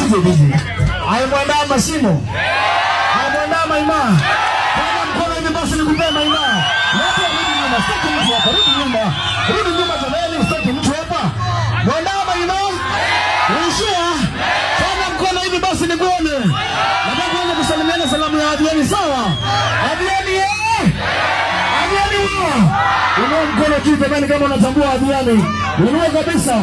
DJ DJ. Aimwandaa mashimo. Aimwandaa maima. Kama mkono hivi basi nikupe maima. Wote rudi nyuma, sitaki mtu hapa. Rudi nyuma. Rudi nyuma jamani, sitaki mtu hapa. Mwandaa maima. Uishia. Kama mkono hivi basi nikuone. Nataka kuanza kusalimiana salamu ya Adhiani, sawa? Adhiani eh! Adhiani wewe. Inua mkono juu jamani kama unatambua Adhiani. Inua kabisa.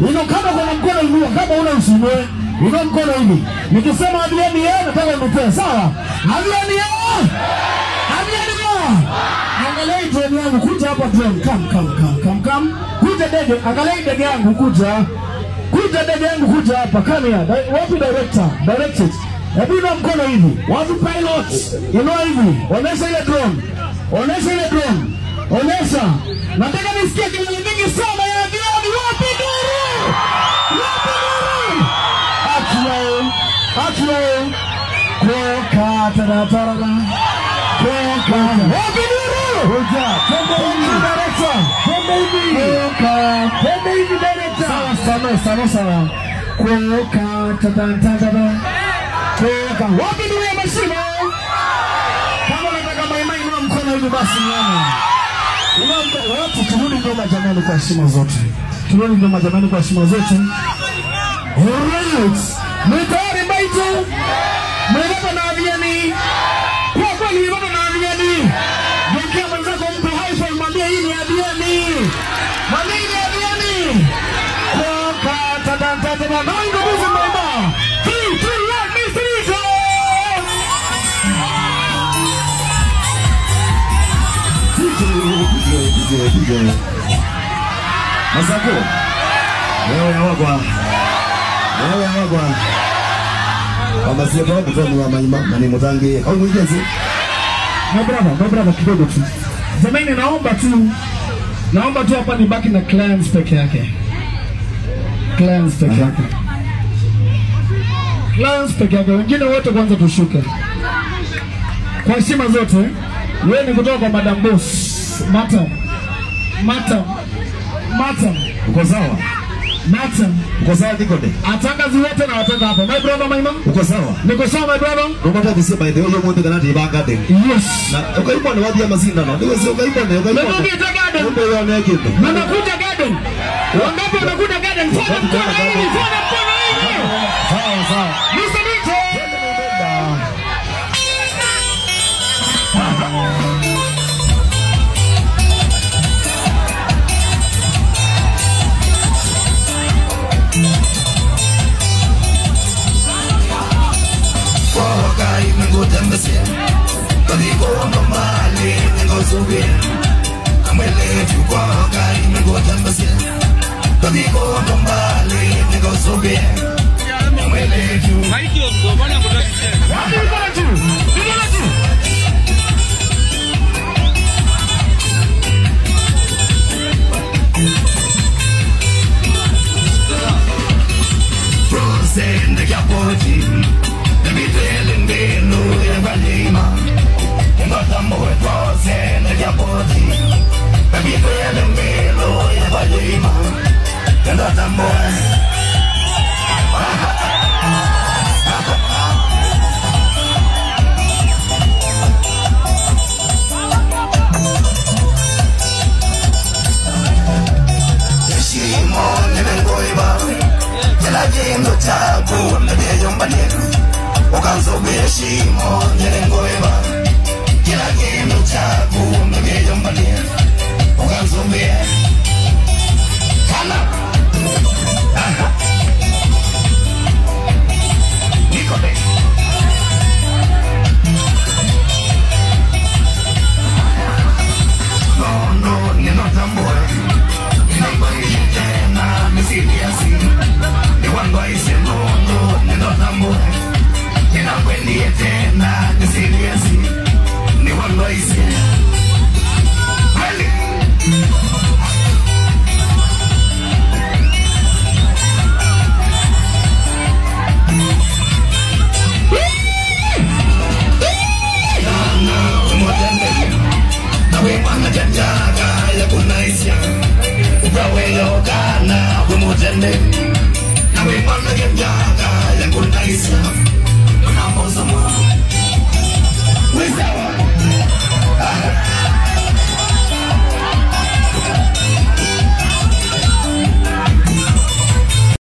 Inua kama kuna mkono inua, kama una usinue. Inua mkono hivi. Nikisema Adhiani eh, nataka unipe, sawa? Adhiani eh! Adhiani wewe. Angalia drone yangu, kuja hapa drone. Come come come come come. Kuja ndege, angalia ndege yangu kuja. Kuja ndege yangu kuja hapa. Come here. Wapi director? Direct it. Hebu inua mkono hivi. Wapi pilot? Inua hivi. Onesha ile drone. Onesha ile drone. Onesha. Nataka nisikie kelele mingi sana ya Adhiani. Wapi duru? Wapi duru? Atlo. Atlo. Koka taratara. Koka. Wapi duru? Kuja. Twende hivi director. Twende hivi. Koka. Twende hivi director. Sawa sawa sawa sawa. Koka taratara. Koka. Wapi duru ya mashimo? Kama unataka maimai inua mkono hivi basi nione. Inua mkono. Watu turudi nyuma jamani kwa heshima zote. Turudi nyuma jamani kwa heshima zote. Alright. Mtayari mbaito? Mwebaba na Adhiani. Kwa kweli mwebaba na Adhiani. Mkia mwenzako mpe high five, mwambie hii ni Adhiani. Mwambie hii ni Adhiani. Koka tatatata. Na ingobuzi mbaimba. 3 2 1 Mr. DJ. DJ DJ DJ. Masako. Wewe wagwa. Wewe wagwa. Amasiye kwa wa maima na ni mutange. Au mwijenzi. My brother kidogo tu. Zamani naomba tu. Naomba tu hapa nibaki na clients peke yake. Clients peke yake. Clients peke yake. Wengine wote kwanza tushuke. Kwa heshima zote, wewe ni kutoka kwa Madam Boss. Madam. Madam. Madam. Uko sawa? Madam. Uko sawa Dikode? Atangazi wote na watanga hapa. My brother my mom. Uko sawa? Niko sawa my brother. Unataka kusema by the way uyo mtu kana tibanga de. Yes. Na ukaibona ni wapi ya masindano? Ndio sio ukaibona, ukaibona. Ndio garden. Ndio ndio kitu. Wanakuja garden. Wangapi wanakuja garden? Fanya mkono hivi, fanya mkono hivi. Sawa sawa. Mr. DJ. Come up.